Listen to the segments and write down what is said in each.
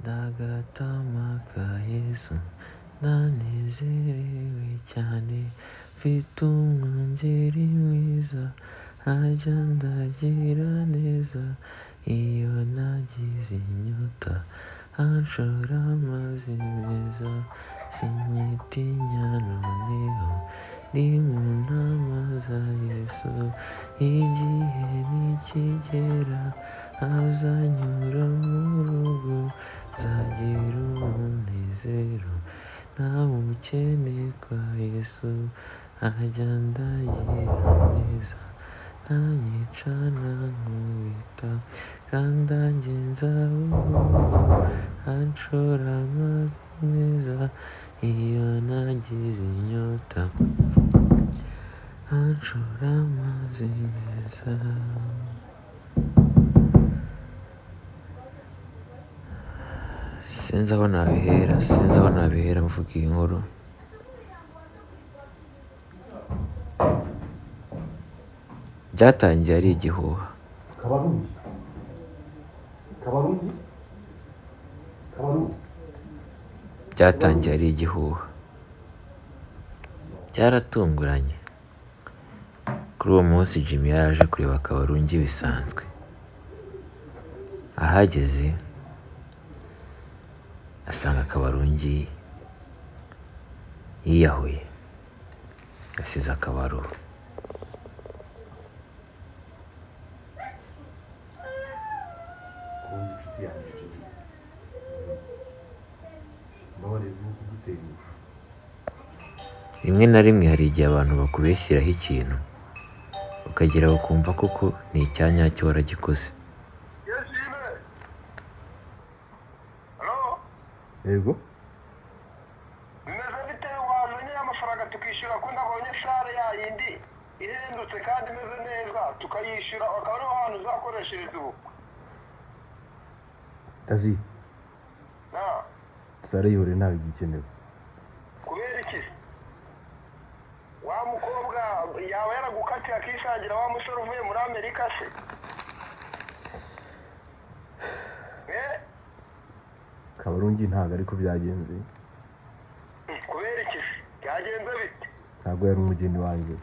Ndagatama ka Yesu, ndanezerewe cyane, mfite umwungeri mwiza, ajya ndagira neza, iyo nagize inyota, anshora amazi meza, sinyitinya noneho, ni mu ntama za Yesu, igihe nikigera, azanyura mu rugo, nzagira umunezero, nta bukene kwa Yesu, ajya ndagira neza, ntanyica ntankubita, kandi angenza buhoro, anshora amazi meza, iyo nagize inyota, anshora amazi meza. Sinzi aho nabihera, sinzi aho nabihera mvuga iyi nkuru. Byatangiye ari igihuha. Kabarungi, Kabarungi, Kabarungi. Byatangiye ari igihuha. Byaratunguranye. Kuri uwo munsi Jimmy yari aje kureba Kabarungi bisanzwe. Ahageze asanga Kabarungi yiyahuye, yasize akabaruwa. Kabarungi inshuti yanjye Jimmy, mbabarira no kugutenguha. Rimwe na rimwe hari igihe abantu bakubeshyiraho ikintu ukagera ukumva koko ni icya nyacyo waragikoze. Yeshime. Halo, Yego. bimeze bite? Wamenye amafaranga tukishyura ko nabonye sare yayindi ihendutse kandi imeze neza, tukayishyura akaba ariho hantu uzakoreshereza ubukwe. Davi, Na sare yihore ntabwo igikenewe. Kubera iki? Wa mukobwa yaba yaragukatiye akisangira wa musore uvuye muri Amerika se? Eh? Kabarungi ntabwo ariko byagenze. Kubera iki se? Byagenze bite? Ntabwo yari umugeni wanjye.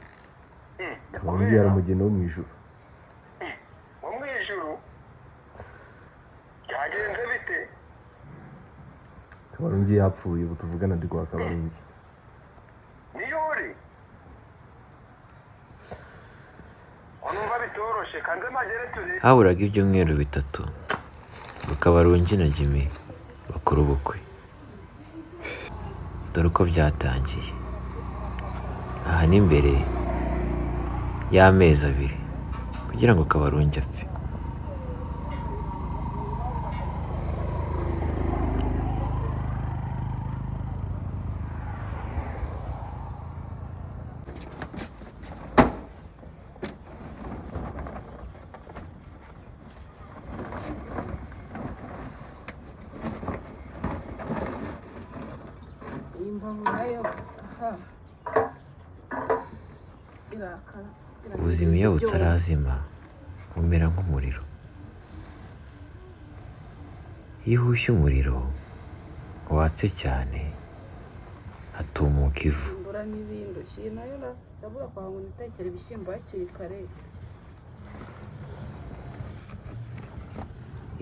Kabarungi yari umugeni wo mu ijuru. Wo mu ijuru? Byagenze bite? Kabarungi yapfuye, ubu tuvugana ndi kwa Kabarungi. Niyo uri? Numva bitoroshye, kanze magere turi. Haburaga ibyumweru 3 ngo Kabarungi na Jimmy bakore ubukwe. Dore uko byatangiye. Aha ni mbere y'amezi 2 kugira ngo Kabarungi apfe. Iyi mbabura yo aha irakara. Ubuzima iyo butarazima bumera nk'umuriro. Iyo uhushye umuriro watse cyane hatumuka ivu. Imbura n'ibindi iyi nayo ndabura kwa ngo nitekere ibishyimbo hakiri kare.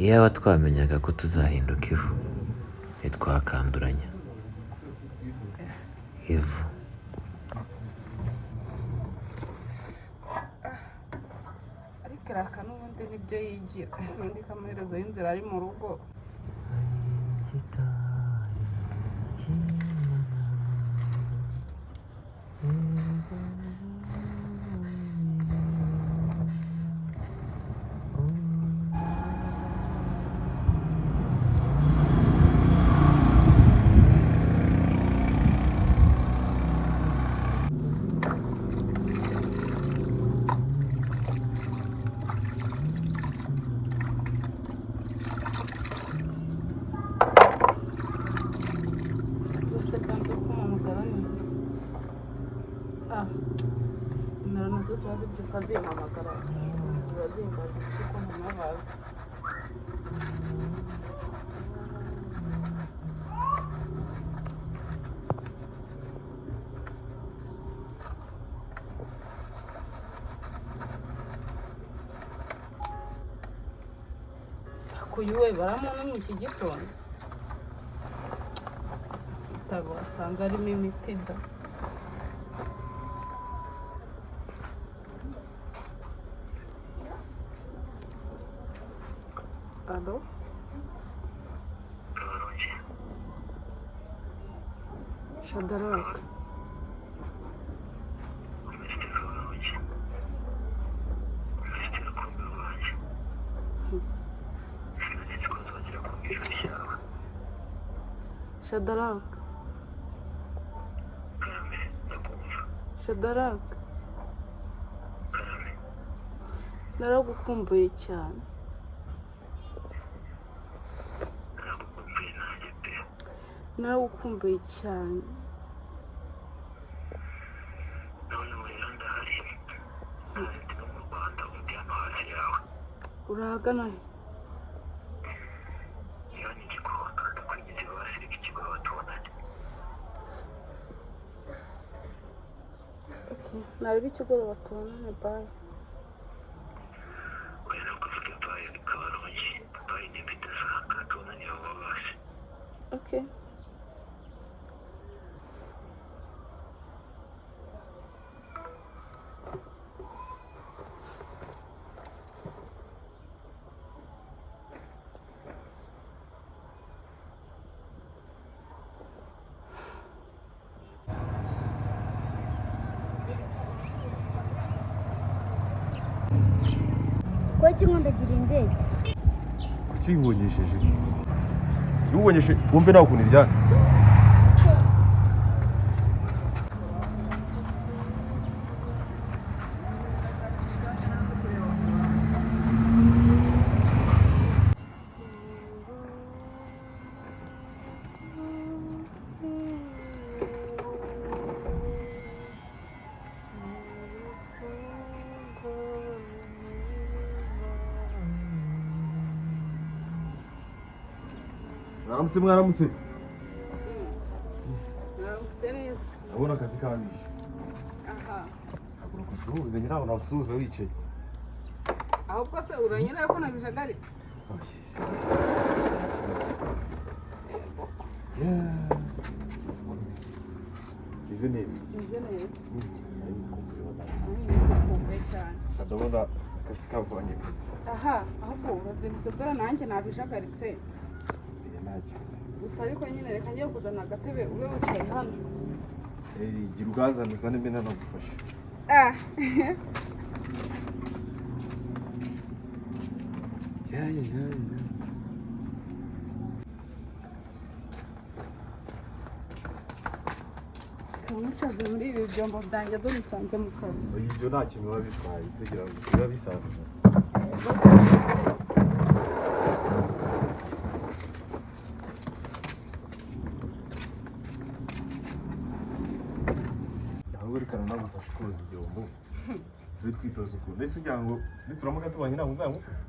Iyaba twamenyaga ko tuzahinduka ivu, ntitwakanduranya ivu. Ariko iraka n'ubundi nibyo yigira. Ese ubundi ko amaherezo y'inzira ari mu rugo. Gusa kandi kumpamagara ni nimero nazo ziba zibyuka zimpamagara, ziba zimbaza iki ko mpamagaza. Ariko uyu we baramuntumye iki gitondo. Igitabo wasanga harimo imiti da. Alo? Shadaraka. Shadaraka. Shadaraka. Naragukumbuye cyane. Naragukumbuye cyane. Urahagana he? Okay. Narebe ikigoroba tubonane, bye. Okay. Kuki nkundagira indege? Kuki uyibongesheje? Ntuboneshe wumve nawe ukuntu iryana. Mwaramutse, mwaramutse. Mwaramutse neza. Ndabona akazi kambije. Aha. Haguruka usuhuze, ngira ngo nagusuhuza wicaye. Ahubwo se uranyura ko nabijagaritse? Meze neza. Meze neza. Nari cyane. Gusa ndabona akazi kavanye akazi. Aha, ahubwo urazindutse dore nanjye nabijagaritse. Nta kibazo. Gusa ariko nyine reka ngiye kuzana agatebe ube wicaye hano. Gira ubwazane uzane mbe nanagufasha. Ah. Ya ya ya ya. Kamucaze muri ibi byombo byanjye dore nsanze mu kazi. Ibyo nta kintu biba bitwaye, sigira ngo biba bisanzwe. Ahubwo reka nanagufasha koza ibyombo. Tube twitoza ukuntu. Ese ugira ngo nituramuka tubanye ntabwo nzamufasha?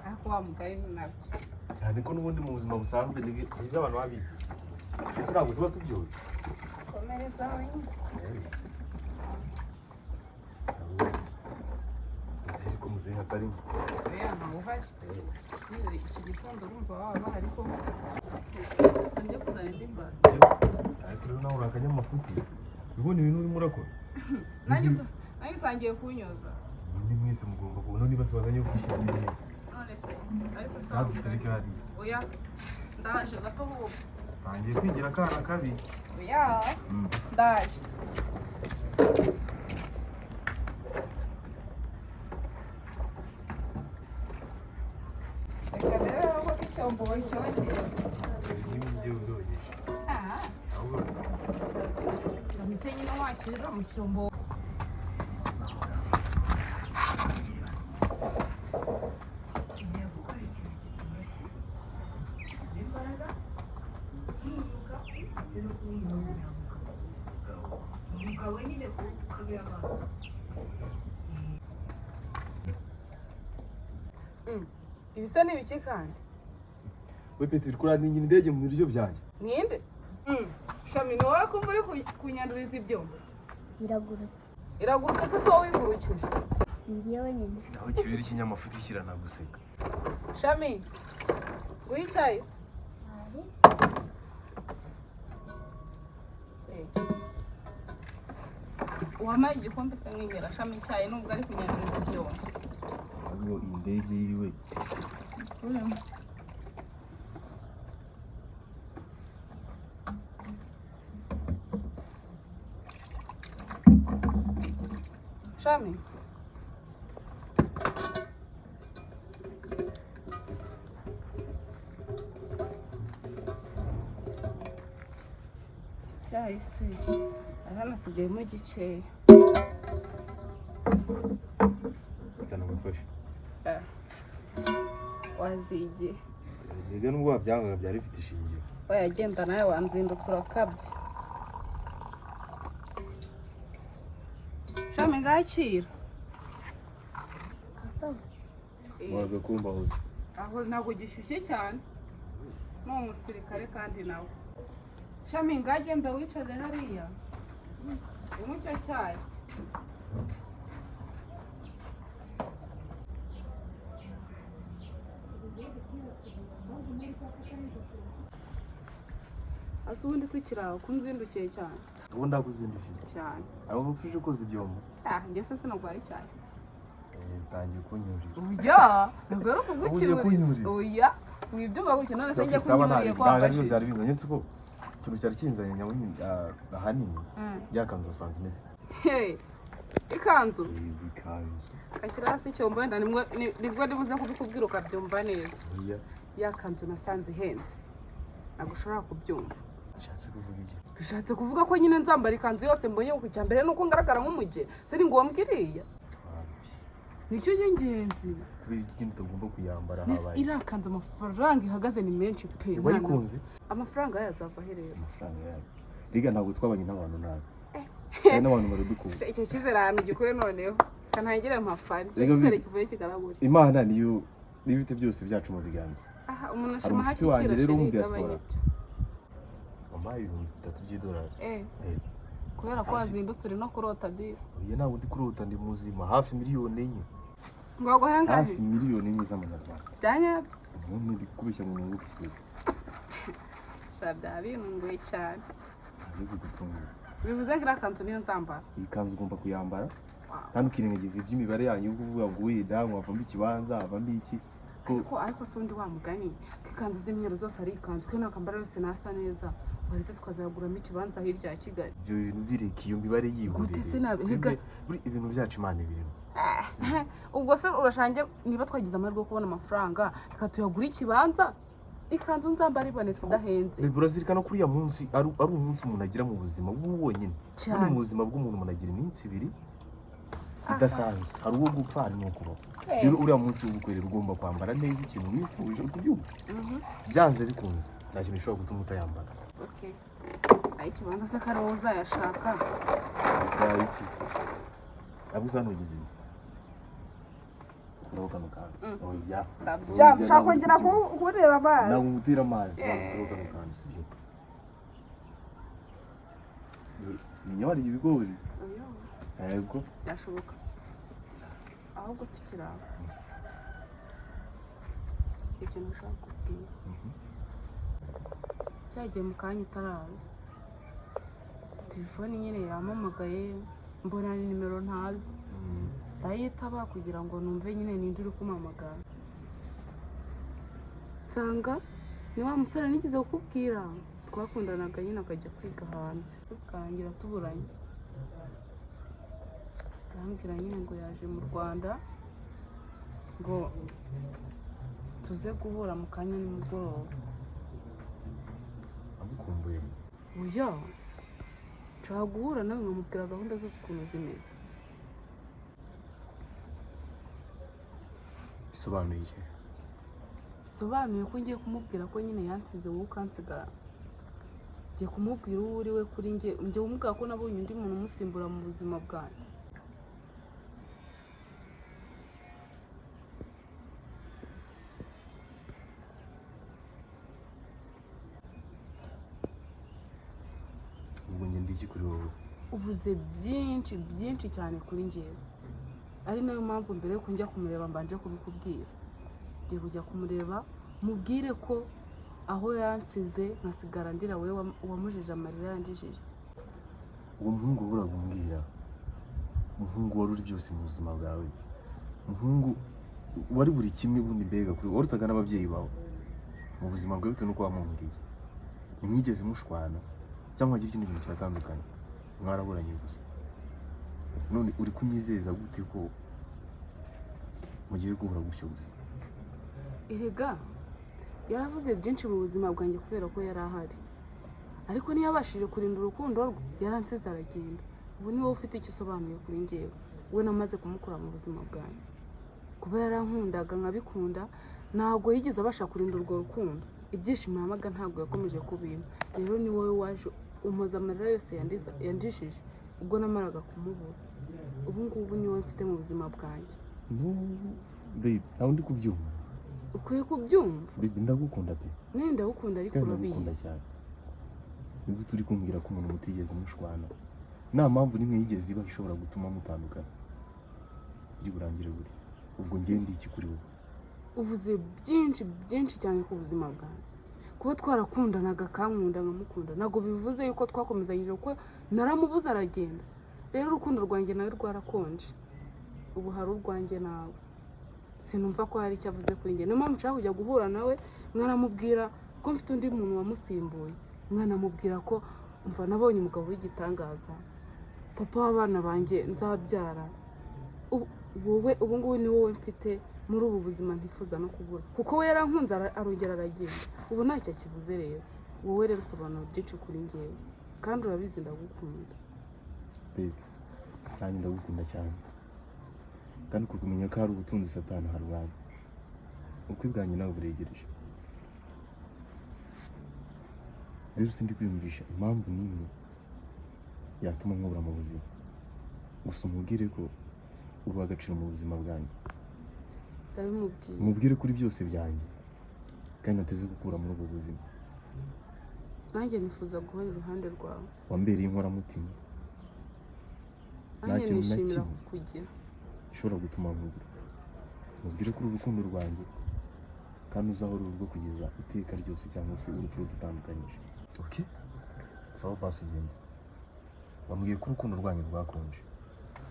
Ariko wa mugari ni nabyo. Cyane ko n'ubundi mu buzima busanzwe nibyo abantu baba bigira. Ese ntabwo tuba tubyoza? Komereza wenyine. Ese ariko muzehe atarimo. Oya ntawe uhari. Sinzi iki gitondo urumva baba bahari ko. Njye kuzana indi basi. Ariko rero nawe uri akanyamafuti. Ubona ibintu urimo urakora. Nanjye utangiye kunyoza. Ubundi mwese mugomba kubona niba se bazanye kwishyira n'ibindi. None se ariko se Cyangwa dutereke hariya. Oya ndaje gato ahubwo. Ntangiye kwigira akana kabi. Oya ndaje. Reka rero aho icyombo cyogeje. Niba ugiye ubyogeje. Ah. Ahubwo Mpite nyine wakirira mu cyombo. Ibisa ni ibiki kandi? We Petero, uri kurandingira indege mu biryo byanjye. Ninde? Shami, ni wowe kumva uri kunyanduriza ibyombo? Iragurutse. Iragurutse se si wowe wigurukije? Ngiye wenyine. Aho kibera ikinyamafuti kiranaguseka. Shami, Nguhe icyayi. Hari. Wampaye igikombe se nk'inyera shami icyayi nubwo ari kunyanduriza ibyombo. Ahubwo iyi ndege yiwe. Urimo. Shami. Iki cyayi se hanasigayemo igiceya. Nzana ngufashe. Wazigiye. Mbega nubwo wabyangaga byari bifite ishingiro. Wayagenda nawe wanzindutse urakabya. Shami ngakira. Murakoze. Wagakumba wowe. Aho ntabwo gishyushye cyane. Ni umusirikare kandi nawe. Shami ngagenda wicare hariya. Unywe icyo cyayi. Ase ubundi tukiri aho ko unzindukiye cyane Ubu ndakuzindukiye. cyane. Abo ufashe koza ibyombo. Ah, njye se sinarwaye icyayi. Utangiye kunyurira. Oya, ntabwo ari Ugiye ukugucyurira. kunyurira. Oya, wibyumva gutyo none se njye Saba kunyuriye ko ntabwo aribyo wafashije. byari binzanye uretse ko ikintu cyari kinzanye nyabunini ahanini byakanzu usanze imeze. Hey, ikanzu Ikanzu. kakira hasi icyombo wenda nibwo ndibuze kubikubwira ukabyumva neza. Oya. Ya kanzu nasanze ihenze, ntabwo ushobora kubyumva. Ushatse kuvuga iki? Bishatse kuvuga ko nyine nzambara ikanzu yose mbonye, kuko icya mbere ni uko ngaragara nk'umugeni, se ni ngombwa iriya? Wapi. Nicyo cy'ingenzi. Kubera iki utagomba kuyambara Mbese habaye? iriya kanzu amafaranga ihagaze ni menshi pe. Wayikunze? Amafaranga yayo azava he rero? Amafaranga yayo. Riga ntabwo twabanye n'abantu nabi. Hari n'abantu baradukunda. Icyo cyizere ahantu gikuye noneho kanagire mpafane. Icyo Rega cyizere kivuye kigaragura. Imana niyo niyo ifite byose byacu mu biganza. Aha umuntu Hari ashima umushuti wanjye hashyikira rero wo mu sheri diaspora. igabanya ibyo. Wampaye 3000 by'idolari. Kubera ko wazindutse uri no kurota bisi. Oya ntabwo ndi kurota, ndi muzima. Hafi 4 miliyoni. Ngo baguhe angahe? Hafi 4 miliyoni z'amanyarwanda. Byanyabyo? Umuntu uri kubeshya ngo nunguke ikibazo. Sha byaba bintunguye cyane. Ntabwo bigutungura. Bivuze ngo iriya kanzu niyo nzambara. Iyi kanzu ugomba kuyambara. Wow. Kandi ukirengagiza iby'imibare yanyu yo kuvuga ngo wenda ngo havamo ikibanza, havamo iki. Ariko si undi wa mugani ko ikanzu z'imyeru zose ari ikanzu, ko nakambara yose nasa neza, waretse tukazaguramo ikibanza hirya ya Kigali. Ibyo bintu bireka iyo mibare yihurire. Gute se nabiga? Buri ibintu byacu Imana ibirimo. Ubwo se urashange niba twagize amahirwe yo kubona amafaranga, reka tuyagure ikibanza, ikanzu nzambara ibonetse idahenze. Urazirikana ko uriya munsi ari umunsi umuntu agira mu buzima wonyine. Cyane. Ubundi mu buzima bw'umuntu umuntu agira iminsi ibiri idasanzwe. Hari uwo gupfa, hari n'uwo kubaho. Rero uriya munsi w'ubukwe rero ugomba kwambara neza ikintu wifuje, uri kubyumva? Byanze bikunze nta kintu gishobora gutuma utayambara. Okay. Aho ikibanza se ko ari wowe uzayashaka? Yawe iki? Ntabwo usa n'ugize ibi. Kuraho kano kantu. Oya. Ndabyanga, ushaka kongera kuntera amazi. Ntabwo ngutera amazi, ntabwo kuraho kano kantu, sibyo? Ni wariye ibigori? Oya. Yego. Byashoboka. Ahubwo tukiri aho. Ikintu ushaka kubwira. Cyagiye mu kanya utaraza. Telefone nyine yampamagaye, mbona ni nimero ntazi. Ndayitaba kugira ngo numve nyine ninde uri kumpamagara. Nsanga ni wa musore nigeze kukubwira twakundanaga nyine akajya kwiga hanze, tukarangira tuburanye. Arambwira nyine ngo yaje mu Rwanda ngo tuze guhura mu kanya nimugoroba. Amukumbuye. Oya, nshaka guhura nawe nkamubwira gahunda zose ukuntu zimeze. Bisobanuye iki? Bisobanuye ko ngiye kumubwira ko nyine yansize wowe ukansigara. Ngiye kumubwira uwo uri we kuri njye, ngiye kumubwira ko nabonye undi muntu umusimbura mu buzima bwanjye. Ubwo njye ndi iki kuri wowe? Uvuze byinshi byinshi cyane kuri njyewe, ari nayo mpamvu mbere yuko njya kumureba mbanje kubikubwira. Ngiye kujya kumureba Mubwire ko aho yansize nkasigara ndira, wowe wamujije amarira yandijije. Uwo muhungu waburaga umbwira, umuhungu wari uri byose mu buzima bwawe, umuhungu wari buri kimwe ubundi, mbega kuri warutaga n'ababyeyi bawe mu buzima bwawe bitewe n'uko wamubwiye. Ntimwigeze mushwana cyangwa hagira ikindi kintu kibatandukanye, mwaraburanye gusa. None uri kunyizeza gute ko mugiye guhura gutyo gusa? Erega yaravuze byinshi mu buzima bwanjye kubera ko yari ahari, ariko ntiyabashije kurinda urukundo rwe, yaransize aragenda. Ubu ni wowe ufite icyo usobanuye kuri njyewe. We namaze kumukura mu buzima bwanjye. Kuba yarankundaga nkabikunda, ntabwo yigeze abasha kurinda urwo rukundo. Ibyishimo yampaga ntabwo yakomeje kubimpa. Rero ni wowe waje umpoza amarira yose yandishije ubwo namaraga kumubura. Ubu ngubu ni wowe mfite mu buzima bwanjye. No babe, ntawe ndi kubyumva. Ukwiye kubyumva. Babe, ndagukunda pe. Nenda ndagukunda, ariko Kandi ndagukunda urabizi. cyane. Nibwo turi kumbwira ko umuntu mutigeze mushwana, nta mpamvu n'imwe yigeze iba ishobora gutuma mutandukana, biri burangire buri ubwo. Njye ndi iki kuri wowe? Uvuze byinshi byinshi cyane ku buzima bwanjye. Kuba twarakundanaga, akankunda nkamukunda, ntabwo bivuze yuko twakomezanyije, kuko naramubuze aragenda. Rero urukundo rwanjye nawe rwarakonje, ubu hari urwanjye nawe. Sinumva ko hari icyo avuze kuri njye. Niyo mpamvu nshaka kujya guhura nawe, mwanamubwira ko mfite undi muntu wamusimbuye, mwanamubwira ko mva nabonye umugabo w'igitangaza, papa w'abana banjye nzabyara. Wowe ubu ngubu ni wowe mfite muri ubu buzima, ntifuza no kubura, kuko we yarankunze arongera aragenda, ubu ntacyo akivuze. Rero wowe rero usobanura byinshi kuri njyewe, kandi urabizi ndagukunda. Babe, nanjye ndagukunda cyane, kandi kumenya ko hari ubutunzi Satani aharwanya. Ubukwe bwanjye nawe buregereje. Rero sindi kwiyumvisha impamvu n'imwe yatuma nkubura mu buzima. Gusa umubwire ko uri uw'agaciro mu buzima bwanjye. Ndabimubwiye. Umubwire kuri byose byanjye, kandi nateze gukura muri ubu buzima. Nanjye nifuza guhora iruhande rwawe. Wambereye inkoramutima. Nta Nanjye kintu na nishimira kimwe kukugira. gishobora gutuma nkubura. Mubwire ko uru rukundo rwanjye kandi uzahora urwo kugeza iteka ryose, cyangwa se urupfu rudutandukanyije. Okay, sawa, basi ugende. Wambwiye ko urukundo rwanyu rwakonje,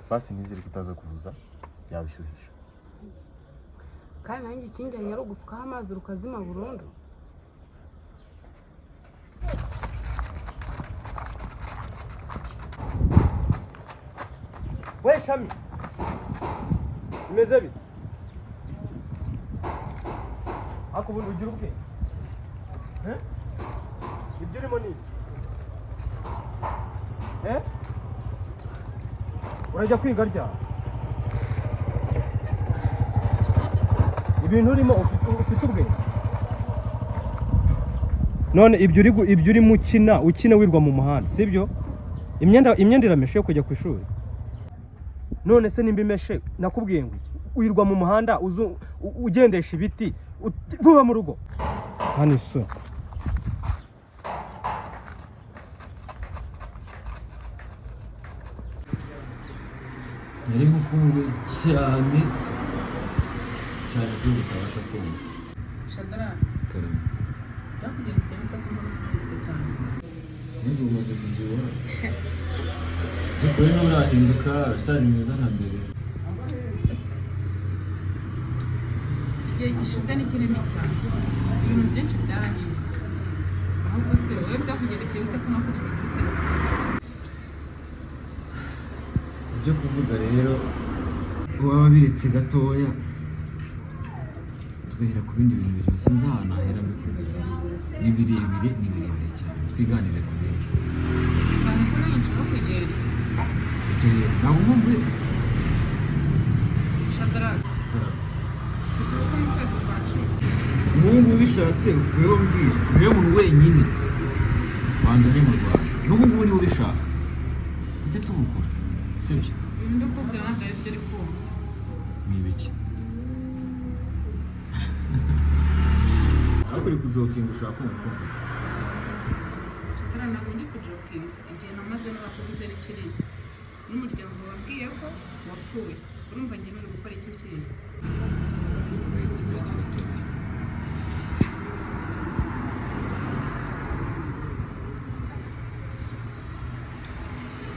basi nizere ko utaza kubuza yabishyuhije. Kandi nanjye ikinjyanye ari ugusukaho amazi rukazima burundu. We Shami, bimeze bite? Ariko ubundi ugira ubwenge? Eh? Ibyo urimo ni iki? Eh? Urajya kwiga ryari? Ibintu urimo, ufite ubwenge? None ibyo uri ibyo urimo ukina ukina wirwa mu muhanda, sibyo? Imyenda irameshe yo kujya ku ishuri? None se nimba imeshe, nakubwiye ngo iki? Wirwa mu muhanda ugendesha ibiti, vuba mu rugo hano isura. Nari ngukumbuye cyane cyane ibyo utabasha kumva. Shadaraka. Karame. Byakugendekeye bite ko mbona ubyutse cyane? Maze umaze kubyibuha, ariko rero nturahinduka, uracyari mwiza nka mbere. Igihe gishize ni kinini cyane, ibintu byinshi byarahindutse. Ahubwo se wowe byakugendekeye bite ko nakubuze kuri telefone? Ibyo kuvuga rero waba biretse gatoya, tugahera ku bindi bintu bizima. Sinzi ahantu nahera mbikubwira, ni birebire, ni birebire cyane. Twiganire ku bindi. Cyane ko nanjye nshaka kugenda. Icyo rero ntabwo nkumbuye. Shadaraka. Karame. Mfite ubukwe mu kwezi kwa 10. Umuhungu ubishatse niwe mbwira, niwe muntu wenyine wanzanye mu Rwanda n'ubu ngubu, niwe ubishaka, ujye tubukora, sibyo? Ibintu ndi kukubwira ntabwo ari byo uri kumva. Ni ibiki? Ariko uri kujokinga, ushaka kumva uko mvuga. Shadaraka, ntabwo ndi kujokinga. Igihe namaze n'abakubuze ni kinini, n'umuryango wabwiye ko wapfuye. Urumva njye nuri gukora iki kintu? Wait, uretse gatoya.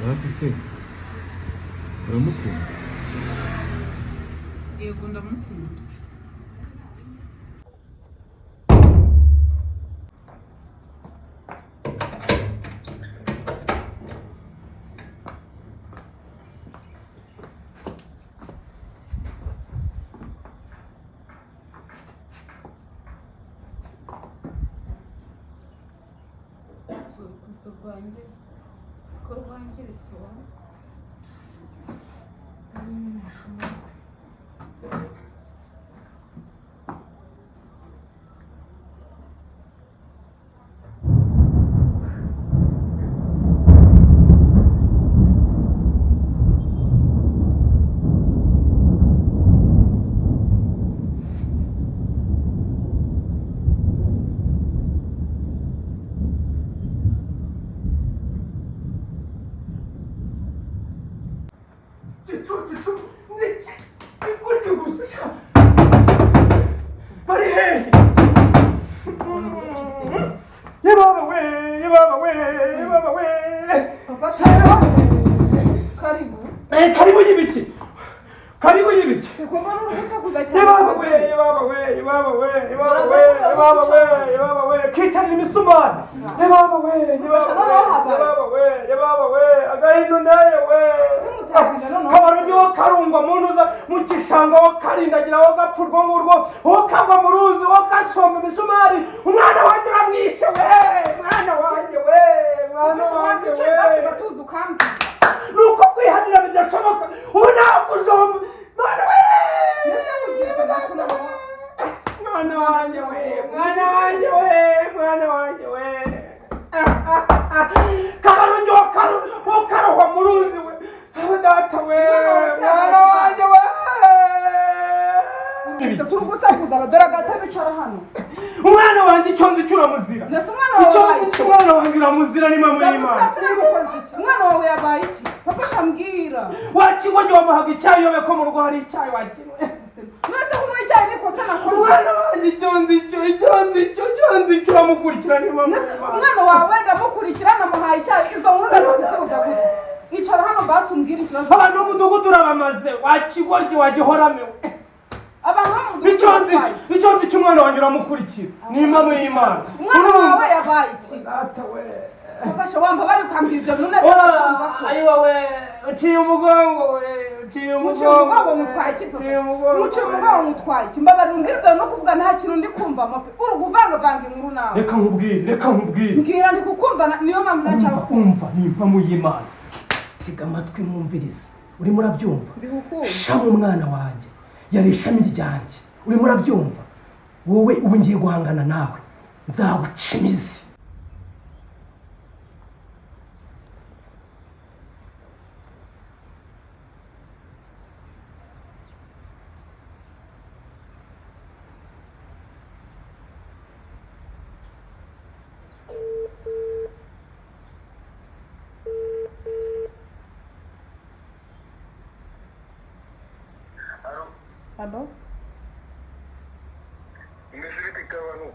Basi se uramukunda? Yego, ndamukunda. Urukundo rwanjye siko rwangiritse wowe. Gicucu niki ikurya gusa bari hehe? Yebaba we, yebaba we, yebaba we! Papa, karibu. Eh, karibu y'ibiki? Karibu y'ibiki? Sikumva n'urusakuza cyane. Yebaba we, yebaba we, yebaba we, yebaba we, yebaba we, yebaba we, kicarira imisumari! Yebaba we, yebaba we, yebaba we, yebaba we, agahindu naye we! Simutanga noneho. Kabarundi wo karungwa muntu uza mu gishanga, wo karindagira, wo gapfa urwo ngurwo, wo kagwa mu ruzi, wo gasonga imisumari! Umwana wanjye uramwishe we! Mwana wanjye we, mwana Papa, wanjye wakwicaye basi we! ugatuza ukambwira. Nuko kwihanira bidashoboka ubu, nakujomba mwana we! Mbese mugize nakunanira. Mwana wanjye we, mwana wanjye we, mwana wanjye we! Kabarundi wo karohwa mu ruzi we! Data we! Mwana wanjye we! Ese kuri gusakuza, dore agatebe, icara hano. Umwana wanjye, icyo nzi cyo uramuzira. Mbese umwana wawe Icyo yabaye nzi iki? cyo umwana wanjye uramuzira, ni mama y'Imana. Ndamuzira sinamukoze iki? Umwana wawe yabaye iki, papa? Shambwira. Wakigoryi, wamuhaga icyayi, yobe ko mu rugo hari icyayi wakinywe? Mwese kunywa icyayi ni ikosa nakoze? Umwana wanjye, icyo nzi cyo, icyo nzi cyo, icyo nzi cyo uramukurikira, ni mama Mbese y'Imana. umwana wawe ndamukurikira, namuhaye icyayi, izo nkuru ndazigusubiza gute? Icara hano basi umbwire ikibazo. Abantu b'umudugudu urabamaze, wakigoryi, wagihoramewe. Abantu bo mu mudugudu Icyo nzi batwaye. cyo, icyo nzi cyo umwana wanjye uramukurikira, ni impamo y'Imana. Umwana wawe yabaye iki? Data we! Papa, wamba bari ukambwira ibyo bintu neza batumva ko Ayi wowe, uciye umugongo we, uciye Muciye umugongo. umugongo mutwaye iki, papa? Uciye umugongo. Muciye umugongo mutwaye iki? Mbabarira umbwire ibyo no kuvuga, nta kintu ndi kumva pe, uri kuvangavanga inkuru nawe. Reka nkubwire, reka nkubwire. Mbwira, ndi kukumva, niyo mpamvu nacaka. Umva, umva, ni impamo y'Imana, tega amatwi mwumvirize, urimo urabyumva? Ndi kukumva. Shama, umwana wanjye yari ishami ryanjye, urimo urabyumva wowe? Ubu ngiye guhangana nawe, nzaguca imizi. Alo? Imeze bite, Kabano?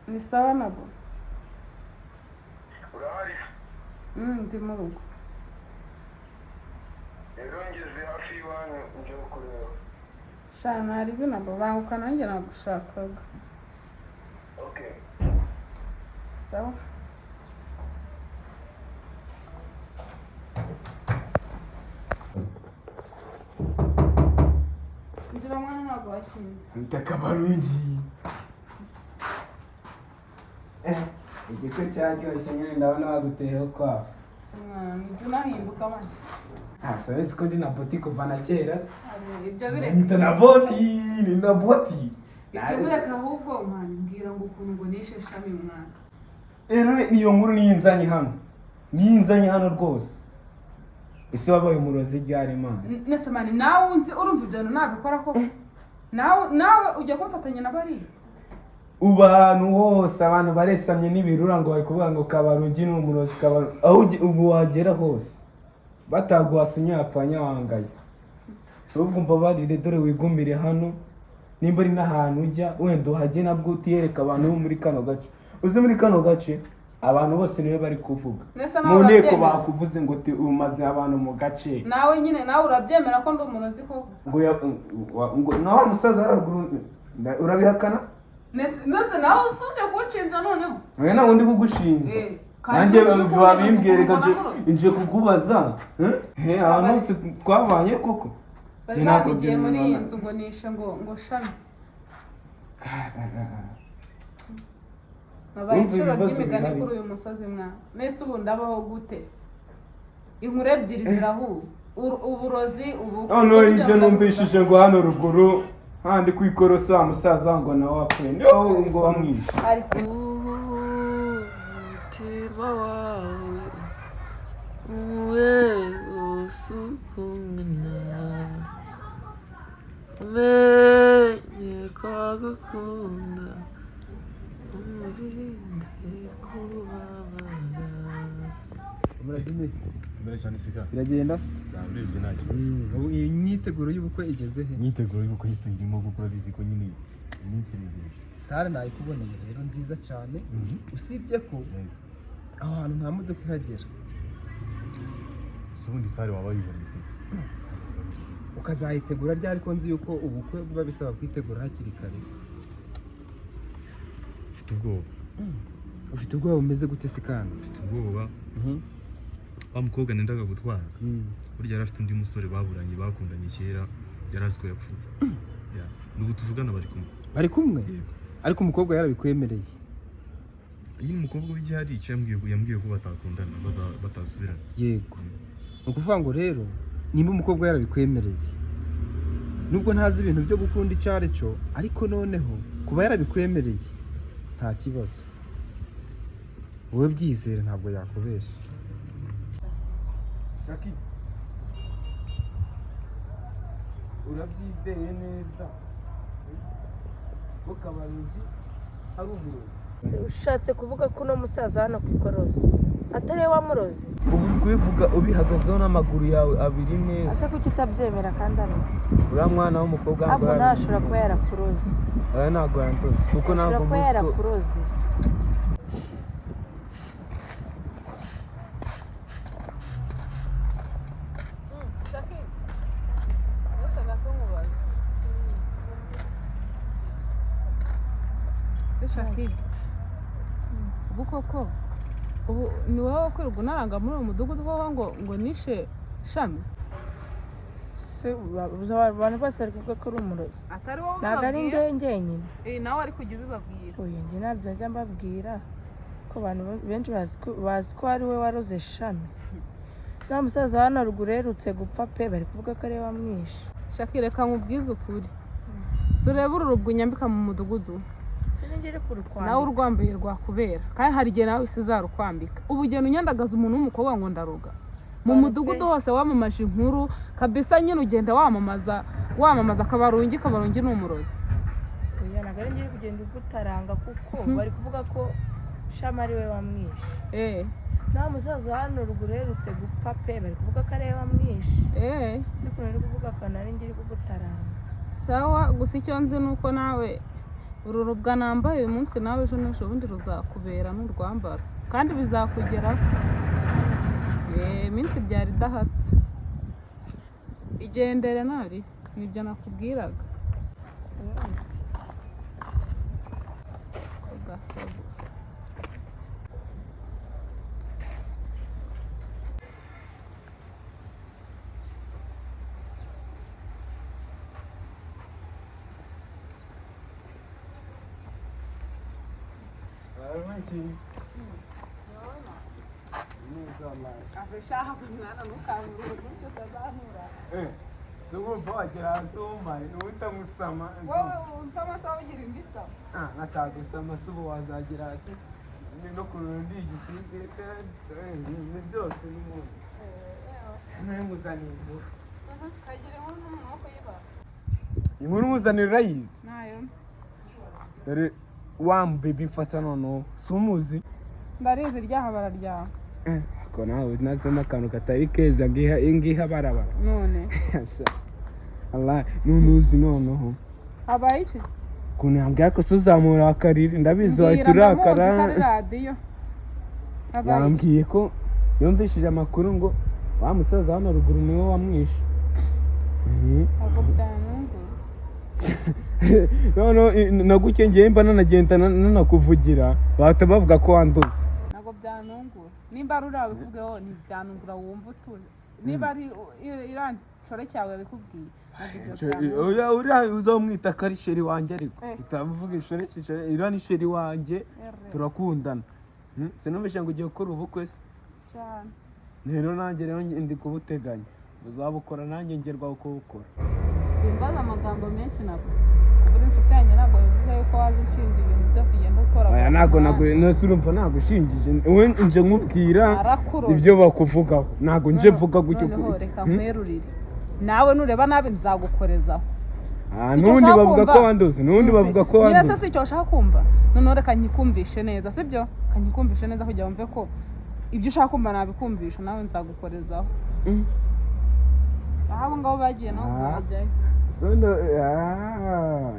Ni sawa nabo. Urahari? Ndi mu rugo. Rero ngeze hafi y'iwanyu, nje kureba. Sha, ntaribi nabo, banguka nanjye nagushakaga. Okay. Sawa. Injira mwana, ntabwo wakinze. Mutakabarungi, igiko cyaryoshye nyine, ndabona baguteyeho kwawe. Se mwana, nibyo unahinduka mwana. Ah, sabizi ko ndi na boti kuva na kera se. Ibyo bireka. Nita na boti, ni na boti. Ibyo bireka, ahubwo mwana, mbwira ngo ukuntu ngo nishe Shami mwana. Rero niyo nkuru niyo inzanye hano, niyo inzanye hano rwose. Ese wabaye umurozi ryari, mana? Nese mani, nawe unzi, urumva ibyo bintu nabikora koko? Nawe ujya kumfatanya na bariya? Ubu ahantu hose abantu baresamye n'ibirura ngo bari kuvuga ngo Kabarugi ni umurozi. Kabarugi aho ubu wagera hose bataguhasa unyapanya wangaye. Ahubwo mbabarire, dore wigumire hano, nimba ari n'ahantu ujya wenda uhajye nabwo utiyereka abantu bo muri kano gace. Uzi muri kano gace Abantu bose niwe bari kuvuga. Mbese nawe Mu nteko urabyemera? bakuvuze ngo umaze abantu mu gace. Nawe nyine nawe urabyemera ko ndi umurozi koko? Ngo ngo nawe musaza haruguru urabihakana? Mbese nawe usubye kunshinja noneho? Oya, ntabwo ndi kugushinja. Kandi Nanjye uri kumva wabimbwiye, reka ukuntu mbona nje kukubaza. Ahantu hose twabanye koko. Bari Njye ntabwo babigiye muri iyi byemera. nzu ngo nishe ngo shami. Nabaye Urumva inshuro ibibazo ry'imigani bihari. kuri uyu musozi mwa. Nese ubu ndabaho gute? Inkuru ebyiri zirahuye. Uburozi ubu. Noneho ibyo numvishije ngo hano ruguru handi ku ikorosi wa musaza ngo nawe wapfuye niho ngo wamwishe. Ariko Umutima wawe uwe usukungana umenye ko agukunda umurinde kubabara. Mbere cyane sika. Biragenda se? Urebye nta kibazo. Ubu iyi myiteguro y'ubukwe igeze he? Imyiteguro y'ubukwe tuyirimo kuko urabizi ko nyine iminsi iregereje. Sare nayikuboneye rero nziza cyane, usibye ko aho hantu nta modoka ihagera. Se ubundi sare waba wibonye se? Ukazayitegura ryari ko nzi yuko ubukwe buba bisaba kwitegura hakiri kare? Mfite ubwoba. Ufite ubwoba bumeze gute se kandi? Mfite ubwoba. Wa mukobwa nendaga gutwara, burya yari afite undi musore baburanye bakundanye kera, yari azi ko yapfuye. N'ubu tuvugana bari kumwe. Bari kumwe? Yego. Ariko umukobwa yarabikwemereye? Nyine umukobwa ujya hari icyo yambwiye ko batakundana, batasubirana. Yego. Ni ukuvuga ngo rero nimba umukobwa yarabikwemereye, nubwo ntazi ibintu byo gukunda icyo ari cyo, ariko noneho kuba yarabikwemereye nta kibazo, wowe byizere ntabwo yakubesha. Jackie, urabyizeye neza ko Kabarugi ari umurozi? Ushatse kuvuga ko uno musaza hano ku ikorosi atari we wamuroze? Ubu uri kubivuga ubihagazeho n'amaguru yawe abiri neza. Ese kuki utabyemera kandi ari we? Uriya mwana w'umukobwa ngo Ahubwo nawe ashobora kuba yarakuroze. Oya, ntabwo yandoze kuko Ashobora ntabwo kuba muzi ko yarakuroze. Shaki, ubu koko ubu ni wowe wakwirirwa unaranga muri uwo mudugudu koko ngo nishe shami? Se abantu bose bari kuvuga ko ari umurozi. Atari wowe Ntabwo ari ubibabwira? njye njyenyine. Nawe ari kujya ubibabwira. Oya, njye ntabyo njya mbabwira ko abantu benshi bazi ko ari we waroze shami. Wa musaza hano ruguru uherutse gupfa pe, bari kuvuga ko ari we wamwishe. Shaki, reka nkubwize ukuri. Si urebe uru rubwo unyambika mu mudugudu, nawe urwambaye rwakubera, kandi hari igihe nawe isi izarukwambika. Ubu ugenda unyandagaza umuntu w'umukobwa ngo ndaruga mu mudugudu hose, wamamaje inkuru kabisa nyine, ugenda wamamaza wamamaza Kabarungi, Kabarungi ni umurozi. Oya, ntabwo ari njye uri kugenda ugutaranga kuko bari kuvuga ko shami ari we wamwishe. Nta musaza hano ruguru uherutse gupfa pe, bari kuvuga ko ari we wamwishe. Nzi ukuntu uri kuvuga akantu ari njye uri kugutaranga. Sawa, gusa icyo nzi ni uko nawe uru rubwa nambaye uyu munsi, nawe ejo n'ejo bundi ruzakubera n'urwambaro, kandi bizakugeraho. Iminsi byari idahatse, igendere nari nibyo nakubwiraga. Gasa gusa. Urumva wagera hasi wumvaye utamusama. Wowe unsama se ugira indi sama? Nkatagusama se ubu wazagera hasi no ku rundi igisiga ni byose n'umuntu ntimuzaniye inkuru. Kagira inkuru n'umuntu wo kuyibaha. Inkuru nkuzanira urayizi? Ntayo nzi. Dore wa mubebi mfata noneho si umuzi? Ndarizi ryaha bararyaha. Ako nawe nazemo akantu katari keza ngiha ngiha barabara. None Allah nunuzi noneho habaye iki? Ukuntu yambwiye ko se uzamurakarira ndabizi wahita Mbwira, ndamuzi urakara. ko ari radiyo. Abaye. Yambwiye ko yumvishije amakuru ngo wa musaza hano ruguru niwe wamwishe. Ntabwo byanungura. Noneho naguke ngewe mba nanagenda nanakuvugira, bahita bavuga ko wanduze. Ntabwo byanungura. Nimba ari uriya wabikubwiyeho, ntibyanungura, wumva utuje. Niba ari iriya nshore cyawe yabikubwiye, ntabwo ibyo byanungura. Oya, uriya uzamwita ko ari chéri wanjye, ariko Eh. utavuga ishore ishore, iriya ni chéri wanjye. Ere. Turakundana. Sinumvise ngo ugiye gukora ubukwe se? Cyane. Rero nanjye rero ndi kubuteganya, uzabukora nanjye ngerwaho kuwukora. Wimbaza amagambo menshi. Ntabwo uri inshuti yanjye, ntabwo bivuze yuko waza unshinja ibintu byose ugenda utoragura Oya, mu ntabwo muhanda. nase urumva nagushingije? Wowe nje nkubwira Narakuroze. ibyo bakuvugaho, ntabwo nje mvuga gutyo. Noneho reka nkwerurire, nawe nureba nabi nzagukorezaho. Ah, Si icyo n'ubundi ushaka bavuga kumva? ko wanduze, n'ubundi bavuga ko Nyine se wanduze. si icyo ushaka kumva? Noneho reka nyikumvishe neza, sibyo? Reka nyikumvishe neza kugira wumve ko ibyo ushaka kumva nabikumvisha. Nawe nzagukorezaho. Aho abo ngabo bagiye, nawe Ah. uzajyayo. Sono,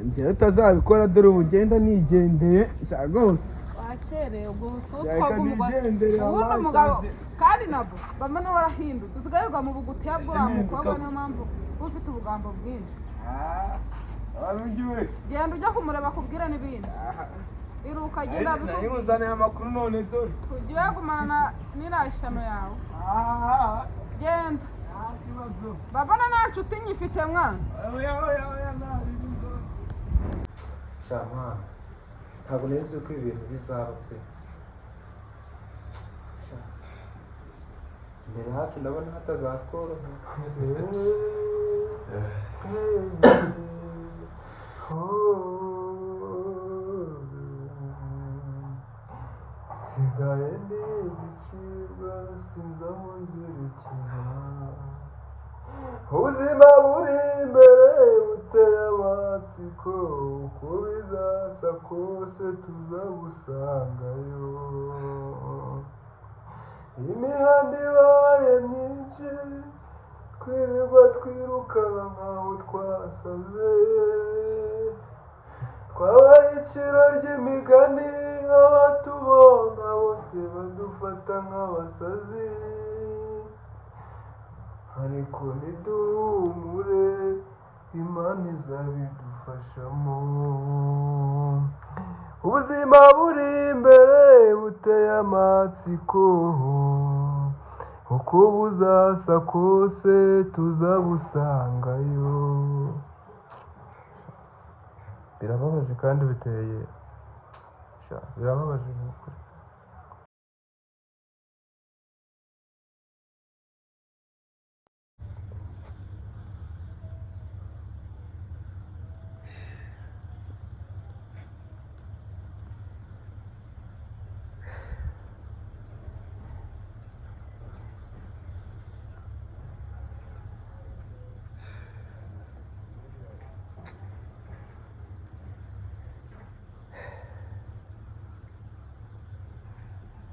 njyewe utazabikora, dore ubu ngenda nigendeye sha rwose. Wakereye ubwo busutwa Reka bw'umugore. nigendere, Ubundi wallahi, umugabo sanze. kandi nabwo bamwe nawe warahindutse, usigaye wirirwa mu bugutiya bw'uriya Ese mukobwa. mpinduka- Niyo mpamvu uba ufite ubugambo bwinshi. Abarungi we. Genda ujya kumureba akubwire n'ibindi. Iruka, genda. Nari Bikubwire. nkuzaniye amakuru none dore. Ujye gumana n'iriya shano yawe. Genda. Nta kibazo. Babona nta nshuti nyifite mwana. Oya, oya, oya, nta bibazo. Sha mwana, ntabwo nari nzi ko ibi bintu bizaba pe. Sha, imbere hacu ndabona hatazakoroha. Nsigaye ndi igicibwa, sinzi aho nzerekeza. Ubuzima buri imbere buteye amatsiko, uko bizasa kose tuzabusangayo. Imihanda ibaye myinshi, twirirwa twirukanka nkaho twasaze. Twabaye iciro ry'imigani, abatubona bose badufata nk'abasazi. Ariko niduhumure, Imana izabidufashamo. Ubuzima buri imbere buteye amatsiko, uko buzasa kose tuzabusangayo. Birababaje kandi biteye. Sha, birababaje ni ukuri.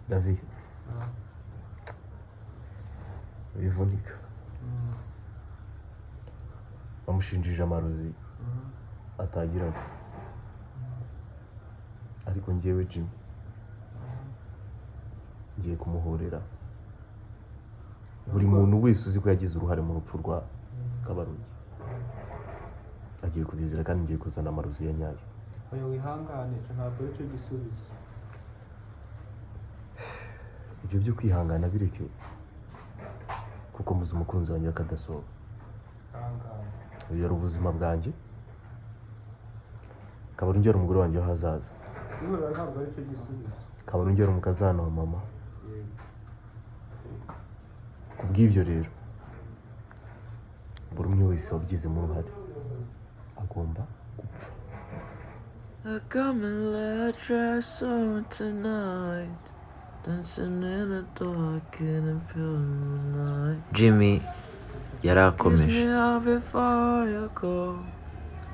David, bivunika bamushinjije amarozi atagiraga, ariko njyewe Jimmy ngiye kumuhorera. Buri muntu wese uzi ko yagize uruhare mu rupfu rwa Kabarungi agiye kubizira, kandi ngiye kuzana amarozi ya nyayo. Oya, wihangane, icyo ntabwo ari cyo gisubizo. Ibyo byo kwihangana bireke, kuko muzi umukunzi wanjye akadasohoka. Ihangane. Uyu yari ubuzima bwanjye, Kabarungi yari umugore wanjye w'ahazaza. Kwihorera ntabwo ari cyo gisubizo. Kabarungi yari umukazana wa mama. Yego. Kubw'ibyo rero, buri umwe wese wabigizemo uruhare agomba gupfa. I got my red dress on tonight, dancing in the dark in the pure moonlight. Jimmy yari Kiss akomeje me out before you go.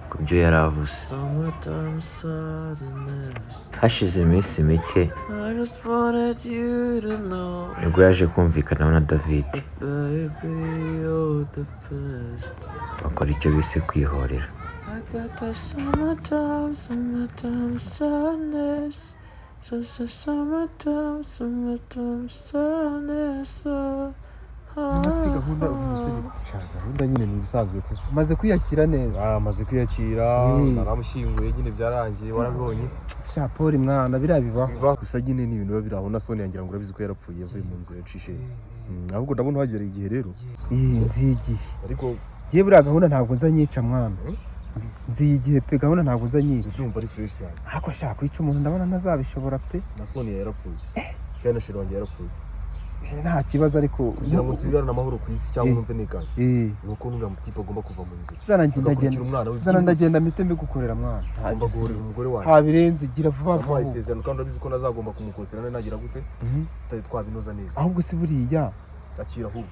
ku byo yari avuze. Summertime sadness. Hashize iminsi mike I just wanted you to know, nibwo yaje kumvikana na David, baby, you're the best. bakora icyo bise kwihorera. I got that summertime, summertime sadness. Just the summertime, summertime sadness. Hasi gahunda ubu Sha, gahunda nyine ni ibisanzwe tu. Umaze kwiyakira neza? Ah, maze kwiyakira. Naramushyinguye nyine, byararangiye, warabibonye. Sha Paul mwana, biriya bibaho. Gusa nyine ni ibintu biba biri aho, na Sonia ngira ngo urabizi ko yarapfuye, yavuye mu nzira yacishe. Ahubwo ndabona uhagera igihe rero. Iyi nzi igihe. Ariko ngiye buriya gahunda ntabwo nza nyica mwana, nzi igihe pe, gahunda ntabwo nza nyica. Ndumva ari fresh cyane. Ariko sha, kwica umuntu ndabona ntazabishobora pe. Na Sonia yarapfuye kandi na chéri wanjye yarapfuye. Nta kibazo ariko. Kugira ngo nsigarane amahoro ku isi cyangwa numve ntekanye, ni uko nuriya mutipe agomba kuva mu nzira, Zana agakurikira ndagenda. umwana we Zana byihuse. ndagenda mpite mbigukorera mwana. Agomba guhorera umugore wanjye. Nta birenze, gira vuba vuba. Namuhaye isezerano kandi urabizi ko nazagomba kumukotera nagira gute, tutari twabinoza neza. Ahubwo se buriya Akira ahubwo.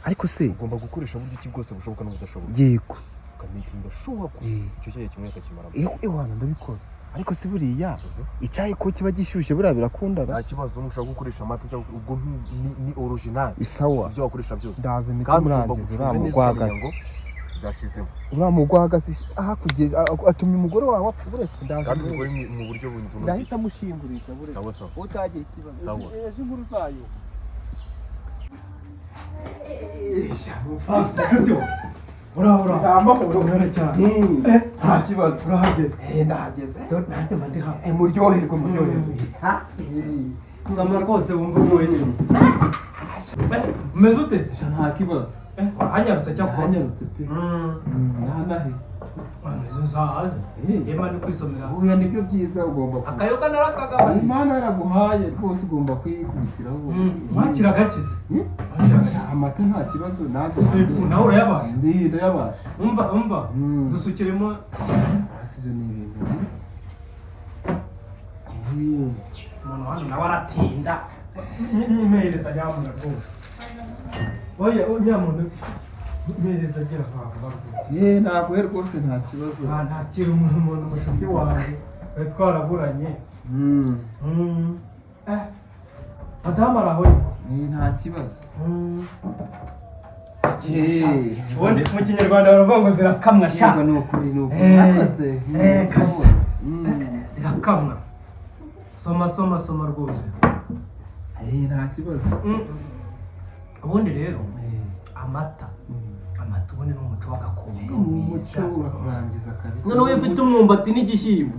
Ariko se Ugomba gukoresha buryo ki bwose bushoboka n'ubudashoboka, ukamakinga sure ko icyo cyayi kimwe akakimaramo. Ewana, ndabikora, ariko se buriya icyayi ko kiba gishyushye, buriya birakundana? Nta kibazo, nushaka gukoresha amata cyangwa ubwo ni original. Sawa. Ibyo wakoresha byose. Ndaza imiti Kandi ugomba murangiza gucunga uriya neza ukamenya mugwagasi. ngo byashizemo. Uriya mugwagasi aha kugeza atumye umugore wawe apfa, uretse ndaza. Kandi ubikore mu buryo bunogeye. Ndahita mushingurisha buretse. Sawa sawa. Utagira ikibazo. Sawa. Ejo inkuru zayo. Nshuti we, uraho uraho? Amahoro. Urabona cyane. Nta kibazo. Urahageze? Ndahageze. Nanjye mba ndi hano. Muryoherwe, muryoherwe. Soma rwose wumva uguwe neza. Umeze ute se? Nta kibazo. Wahanyarutse cyakora. Wahanyarutse pe. Ndahanahe. Izo zahaze yema ni kwisomera. Oya, nibyo byiza, ugomba ku Akayoga narakagabanya. Imana yaraguhaye rwose, ugomba kwikubitiraho. Wakira agakize. Amata nta kibazo nanjye. Nawe urayabasha? Ndi ndayabasha. Umva, umva, dusukiremo. Hasi ibyo ni ibintu. Umuntu hano nawe aratinda. Nyimereza nyamuntu rwose. Oya nyamuntu, nyimereza, gira vuba vuba rwose. Ye, ntabwo rwose, nta kibazo. Ntakiri umuntu mushuti wanjye twari twaraburanye. Madamu araho ariko? Nta kibazo. Ubundi mu Kinyarwanda baravuga ngo zirakamwa sha. Yego, ni ukuri, ni ukuri. Mwakoze. Kabisa zirakamwa. Soma, soma, soma rwose. Nta kibazo. Ubundi rero amata, amata ubundi ni umuco wa gakondo. Ni umuco, urakurangiza kabisa. Noneho iyo ufite umwumbati n'igishyimbo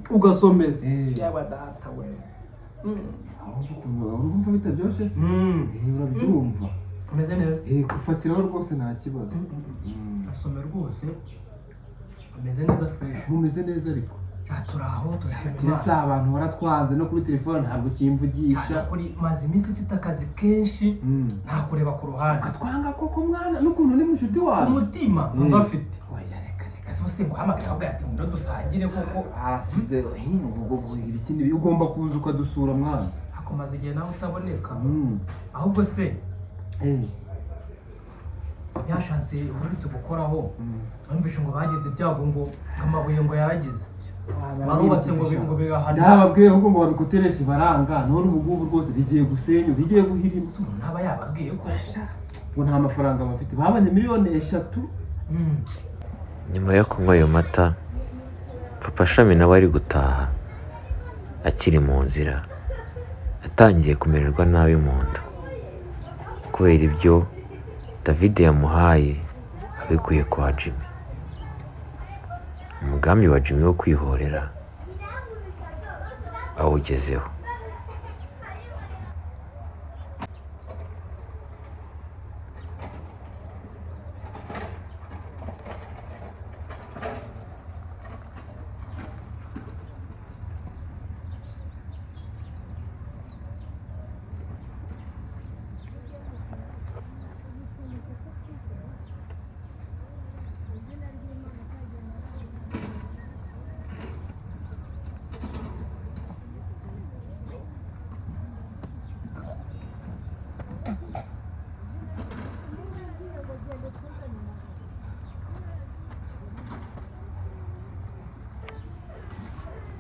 ugasomeza, yaba data we. Urumva bitaryoshye se? Urabyumva. Umeze neza. Gufatiraho rwose nta kibazo. Asome rwose, ameze neza, fresh. Mumeze neza ariko? Turi aho, turashima Keretse Imana. abantu baratwanze, no kuri telefone ntabwo ukimvugisha. Kuri maze iminsi mfite akazi kenshi, nta kureba ku ruhande. Ukatwanga koko mwana, n'ukuntu ni mushuti wawe. Ku mutima mba afite. Oya, reka reka. Ese se nguhamagara ahubwo ati ngo dusangire koko? Arasize ubwo ikindi ugomba kuza ukadusura mwana. Hakomaze igihe nawe utaboneka. Ahubwo se yashatse uherutse gukoraho, numvise ngo bagize ibyago, ngo amabuye ngo yaragize barubatse ngo ngo bigahana. Ndababwiye ahubwo ngo babikotereshe baranga, none ubu ngubu rwose bigiye gusenya, bigiye guhirima. Ntaba yababwiye ko ngo nta mafaranga bafite, babanye miliyoni 3. Nyuma yo kunywa ayo mata, Papa Shami nawe ari gutaha. Akiri mu nzira yatangiye kumererwa nabi mu nda kubera ibyo David yamuhaye abikuye kwa Jimmy. Umugambi wa Jimmy wo kwihorera awugezeho.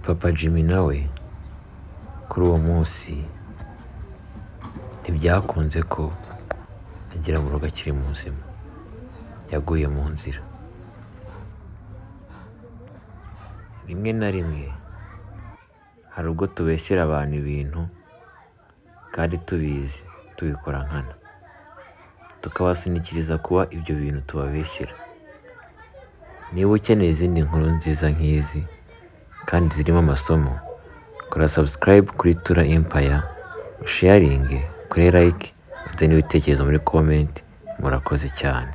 Papa Jimmy nawe kuri uwo munsi ntibyakunze ko agera mu rugo akiri muzima, yaguye mu nzira. Rimwe na rimwe Hari ubwo tubeshyera abantu ibintu kandi tubizi, tubikora nkana, tukabasunikiriza kuba ibyo bintu tubabeshyera. Niba ukeneye izindi nkuru nziza nk'izi kandi zirimo amasomo, kora subscribe kuri Tura Empire, usharinge, kuri like, uduhe n'ibitekerezo muri comment. Murakoze cyane.